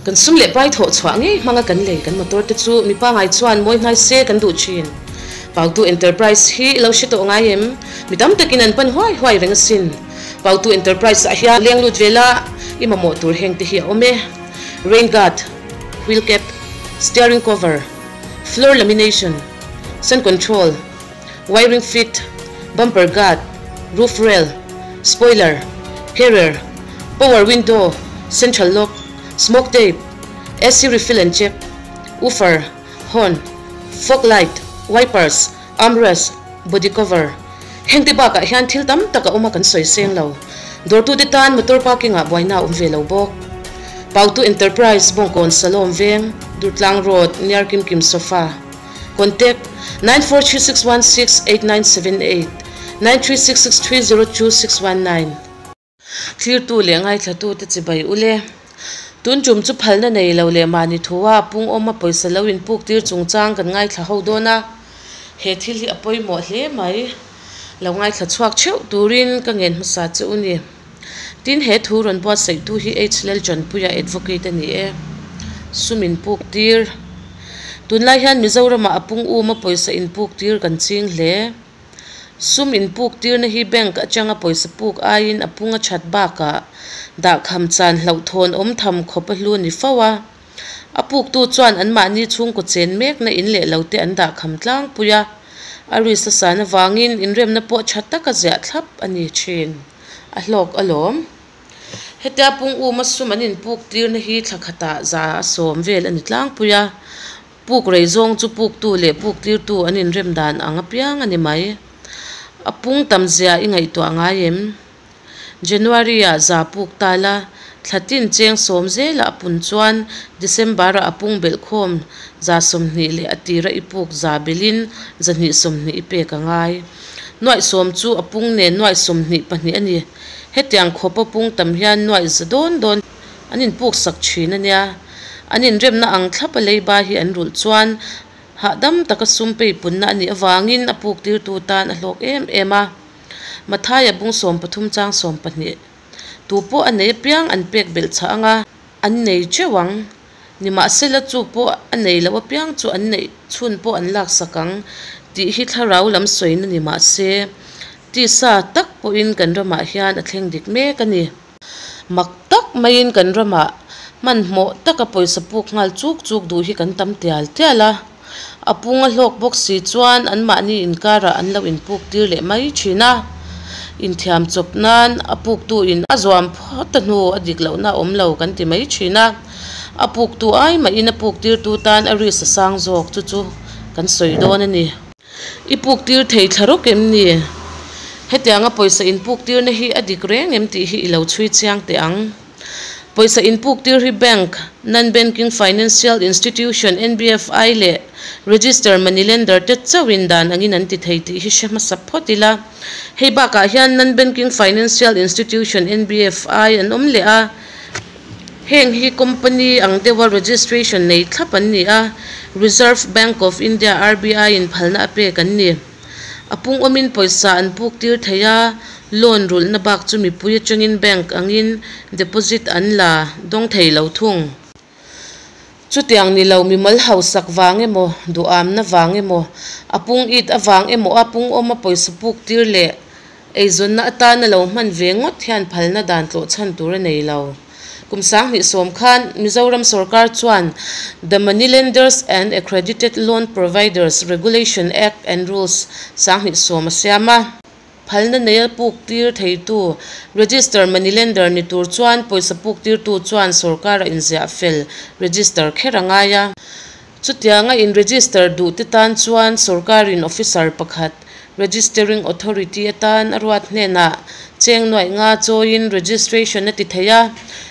Kan sum leh pai thawh chhuah ngei hmanga kan lei kan motor te chu mi pangai chuan mawi hnai se kan duh thin. Pautu Enterprise hi i lo hre tawh ngai em? Mi tam takin an pan huai huai reng asin. Pautu Enterprise ah hian leng lut vela i mamawh tur heng te hi a awm e. Rain guard, wheel cap, steering cover, floor lamination, sun control, wiring fit, bumper guard, roof rail, spoiler, carrier, power window, central lock, smoke tape, AC refill and check, woofer, horn, fog light, wipers, armrest, body cover. Heng te bakah hian thil tam tak a awm a kan sawi seng lo. Dawrtute tan motor parking ah buaina a awm ve lo bawk. Pautu Enterprise, Bawngkawn Salom Veng, Durtlang Road, near Kimkim Sofa. Contact, 9436168978, 9366302619. Thlirtu leh ngaithlatute chibai u le. Tun tum chu phalna nei lo leh mahni thua pungawma pawisa lo inpuktir chungchang kan ngaithla ho dawn a, he thil hi a pawimawh hle mai. Lo ngaithla chhuak theuh turin ka ngen hmasa che u ni. Tin, he thu rawn buatsaihtu hi H. Lalchanpuia Advocate a ni e. Sum inpuktir. Tunlai hian Mizoramah a pung uma pawisa inpuktir kan ching hle. Sum inpuktirna hi bank atanga pawisa puk aiin a pung a that bakah dahkham chan hlauhthawn awm tham khawp a hlu ni fo a. A puktu chuan anmahni chhungkaw chen mekna in leh lote an dahkham tlangpui a. A risk a san avangin inremna pawh tha taka ziah thlap a ni thin. A hlawk alawm. Hetia pung uma sum an inpuk tirna hi thla khatah za a sawm vel a ni tlangpui a, puk rei zawng chu puktu leh puk tirtu an inrem dan ang apiang a ni mai. A pung tam zia i ngaihtuah ngai em? January-ah za puk ta la, thla tin cheng sawm zela a pun chuan December-ah a pung belhkhawm za 20 leh a tira i puk za belin 220 i pek a ngai. Nuaih sawm chu a pung nen nuaih 22 a ni. Hetiang khawpa pung tam hian nuaih za dawn dawn an inpuk sak thin a nia. An inremna ang thlapa leiba hi an rulh chuan hahdam taka sum peipunna a nih avangin a puk tirtu tan a hlawk em em a. Mathaia bung 13 chang 12. Tu pawh a nei apiang an pek belh chah anga an nei teuh ang. Nimahsela chu pawh a nei loh apiang chu an neih chhun pawh an laksak ang tih hi thlarau lam sawina ni mahse, tisa tak pawhin kan ramah hian a thleng dik mek a ni. Mak tak maiin kan ramah hmanhmawh taka pawisa puk nghal chuk chuk duh hi kan tam tial tial a. A pung a hlawk bawk si chuan anmahni inkarah an lo inpuk tir leh mai thin a. Inthiam chawp nan a puktu in a zuam phawt a hnu a dik lohna a awm lo kan ti mai thin a. A puktu ai mahin a puk tirtu tan a risk a sang zawk chu chu kan sawi dawn a ni. I puk tir thei thla rawk em ni? Hetianga pawisa inpuk tirna hi a dik reng em tih hi i lo chhui chiang teh ang. Pawisa inpuk tir hi bank, Non-Banking Financial Institution, NBFI, leh Register Money Lender te chauhin dan angin an ti thei tih hi hre hmasa phawt ila. Hei bakah hian Non-Banking Financial Institution, NBFI, an awm leh a. Heng hi company ang deuha registration nei thlap an ni a, Reserve Bank of India, RBI, in phalna a pek an ni. A pung awmin pawisa an puk tir thei a, loan rulhna bak chu mipui atangin bank angin deposit an la dawng thei lo thung. Chutiang ni lo mimal hausak vang emaw, duhamna vang emaw, a pung it avang emaw a pung awma pawisa puk tir leh eizawnna atana lo hman ve ngawt hian phalna dan tlawh chhan tur a nei lo. Kum 2010 khan Mizoram sarkar chuan The Money Lenders and Accredited Loan Providers Regulation Act and Rules 2010 a siam a. Phalna nei a puk tir theitu Register Money Lender ni tur chuan pawisa puk tirtu chuan sarkar a inziah fel register kher a ngai a. Chutianga in register duh te tan chuan sarkarin officer pakhat Registering Authority atan a ruat hnenah cheng nuaih nga chawiin registration a ti thei a.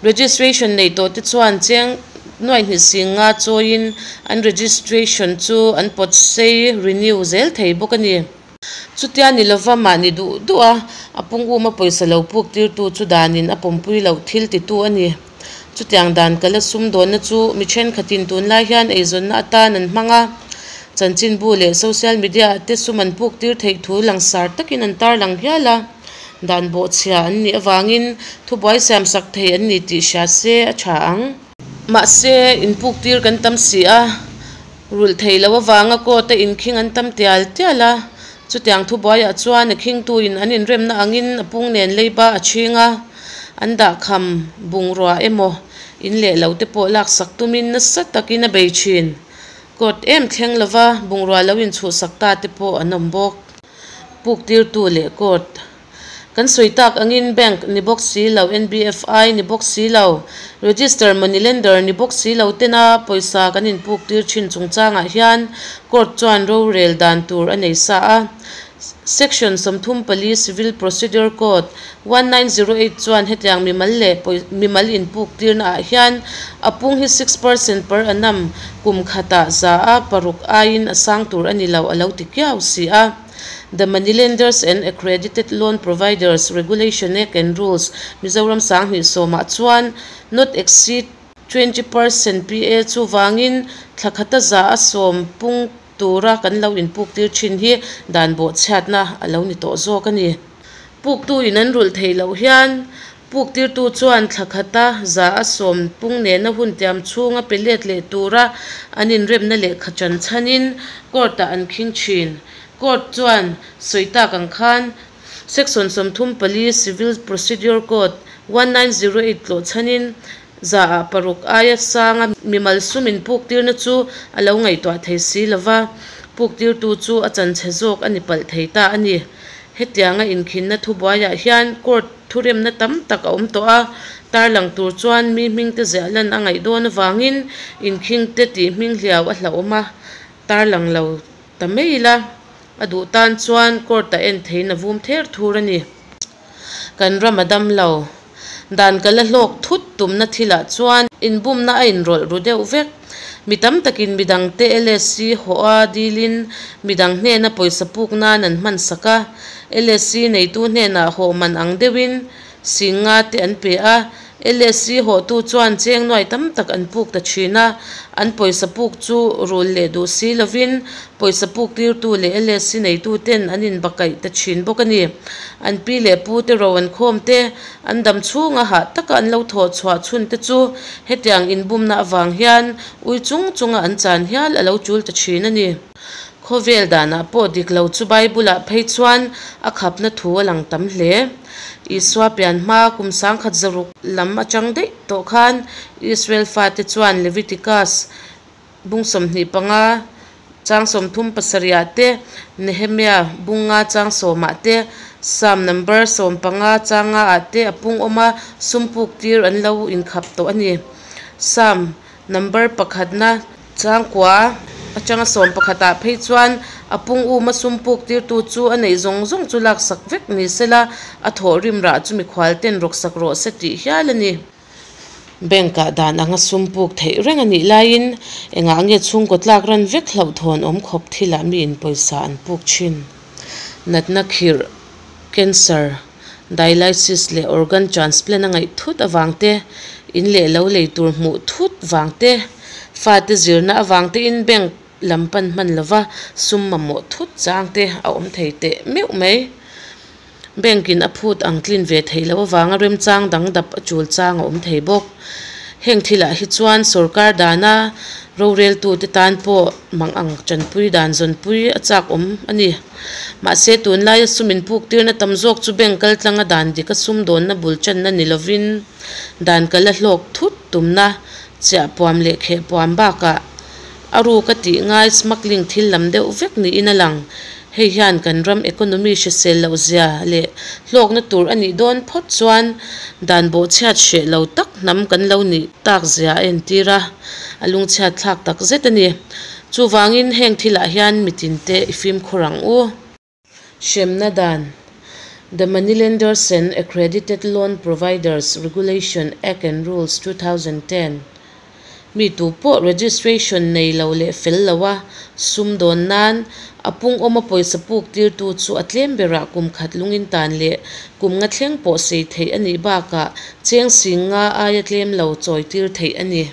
Registration nei tawh te chuan cheng nuaih hnih sing nga chawiin an registration chu an pawt sei renew zel thei bawk a ni. Chutia ni lova mahni duh duh a, a pung uma pawisa lo puk tirtu chu danin a pawmpui loh thil titu a ni. Chutiang dan kala sum dawnna chu mi thenkhatin tunlai hian eizawnna atan an hmang a. Chanchinbu leh social media te sum an puk tir theih thu langsar takin an tarlang hial a. Dan bawhchhia an nih avangin thubuai siam sak thei an ni tih hria se a tha ang. Mahse, inpuktir kan tam si a, rulh theih loh avanga court-a inkhing an tam tial tial a. Chutiang thubuaiah chuan a khingtuin an inremna angin a pung nen leiba a chhing a, an dahkham bungrua emaw in leh lo te pawh laksak tumin nasa takin a bei thin. Court em thleng lova bungrua lo inchhuhsak ta te pawh an awm bawk. Puktirtu leh court kan sawi tak angin bank ni bawk si lo, NBFI ni bawk si lo, register money lender ni bawk si lo tena pawisa kan inpuktir thin chungchangah hian court chuan rorel dan tur a nei sa a. Section 34 Civil Procedure Code, 1908 chuan hetiang mimal leh mimal inpuktirna ah hian a pung hi 6% per annum kum khatah 6% aiin a sang tur a ni lo a lo ti kiau si a. The Money Lenders and Accredited Loan Providers Regulation Act and Rules, Mizoram 2010 ah chuan not exceed 20% PA chuvangin thla khata 10% pung tura kan lo inpuktir thin hi dan bawhchhiatna a lo ni tawh zawk a ni. Puktu in an rulh theih loh hian puktirtu chuan thla khata 10% pung nena hun tiam chhunga pe let leh tura an inremna lehkha chan chhanin court-ah an khing thin. Court chuan sawi tak ang khan Section 34 Civil Procedure Code, 1908 tlawh chhanin 6% aia sanga mimal sum inpuktirna chu a lo ngaihtuah thei si lova, puktirtu chu a chanchhe zawk a ni palh thei ta a ni. Hetianga inkhinna thubuaiah hian court thuremna tam tak a awm tawh a, tarlang tur chuan mi hmingte ziah lan a ngaih dawn avangin inkhingte tih hming hliau a hlauhawm a, tarlang lo ta mai ila a duh tan chuan court-ah en theiin a vum ther thur a ni. Kan ram a dam lo. Dan ka la hlawk thut tumna thilah chuan inbumna a inrawlh ru deuh vek. Mi tam takin midangte LSC hawha dilin midang hnena pawisa puk nan an hman sak a. LSC neitu hnenah hawh man ang deuhin 50,000 te an pe a. LSC hawhtu chuan cheng nuai tam tak an puk ta thin a. An pawisa puk chu rul leh duh si lovin pawisa puk tirtu leh LSC neitu ten an inbakaih ta thin bawk a ni. An pi leh pu te ro an khawm te, an dam chhunga hah taka an lo thawh chhuah chhun te chu hetiang inbumna avang hian ui chung chunga an chan hial a lo tul ta thin a ni. Khawvel danah pawh dik lo chu Bible-ah phei chuan a khapna thu a lang tam hle. Isua pian hma kum 1600 lam atang daih tawh khan Israel fate chuan Leviticus bung 25 chang 37 ah te, Nehemia bung 5 chang 10 ah te, Psalm number 15 chang 5 ah te a pung awm a, sum puk tir an lo inkhap tawh a ni. Psalm number pakhatna chang kua atanga 11 ah phei chuan a pung um a sum puk tirtu chu a neih zawng zawng chu laksak vek ni sela, a thawh rim rah chu mikhual ten rawksak rawh se tih hial a ni. Bank-ah dan anga sum puk theih reng a nih laiin engah nge chhungkaw tlak ran vek hlauhthawn awm khawp thilah miin pawisa an puk thin. Natna khirh, cancer, dialysis leh organ transplant a ngaih thut avang te, in leh lo lei tur hmuh thut vang te, fate zirna avang tein bank lam pan hman lova sum mamawh thut chang te a awm thei teh meuh mai. Bank-in a phut ang tlin ve theih loh avanga remchang dang dap a chul chang a awm thei bawk. Heng thilah hi chuan sorkar dana roreltute tan pawh mang ang tanpui dan zawnpui a chak awm a ni. Mahse, tunlaia sum inpuktirna tam zawk chu bank kaltlanga dan dika sumdawnna bul tanna ni lovin dan kala hlawk thut tumna chiahpuam leh khehpuam bakah a ruka tih ngai smuggling thil lam deuh vek niin a lang. Hei hian kan ram economy hrisel loh zia leh hlawkna tur a nih dawn phawt chuan dan bawhchhiat hreh lo tak hnam kan lo nih tak zia a entir a, a lungchhiat thlak tak zet a ni. Chuvangin heng thilah hian mitinte i fimkhur ang u. Hremna dan, The Money Lenders and Accredited Loan Providers Regulation Act and Rules 2010, Mi tu pawh registration nei lo leh fel lo a sum dawn nan a pung awma pawisa puk tirtu chu a tlem berah kum khat lungin tan leh kum nga thleng pawh sei theih a nih bakah cheng 50,000 aia tlem lo chawi tir theih a ni.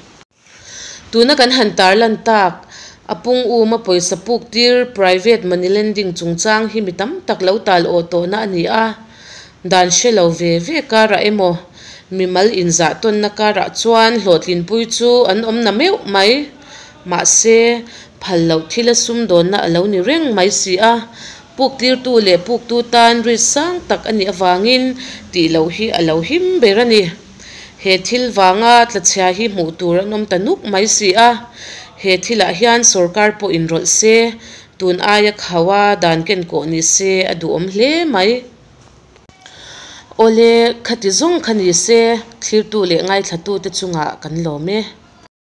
Tuna kan han tarlan tak a pung uma pawisa puk tir private money lending chungchang hi mi tam tak lo tal awh tawhna a ni a, dan hre lo ve ve karah emaw Mimal inzah tawnna karah chuan hlawhtlinpui chu an awm na meuh mai. Mahse, phal loh thila sumdawnna a lo ni reng mai si a. Puk tirtu leh puktu tan risk sang tak a nih avangin tih loh hi a lo him ber a ni. He thil vanga tlachhia hi hmuh tur an awm ta nuk mai si a. He thilah hian sorkar pawh inrawlh se, tun aia khauha dan ken kawh ni se a duhawm hle mai. Awle, khati zawng kha ni se, thlirtu leh ngaithlatute chungah kan lawm e.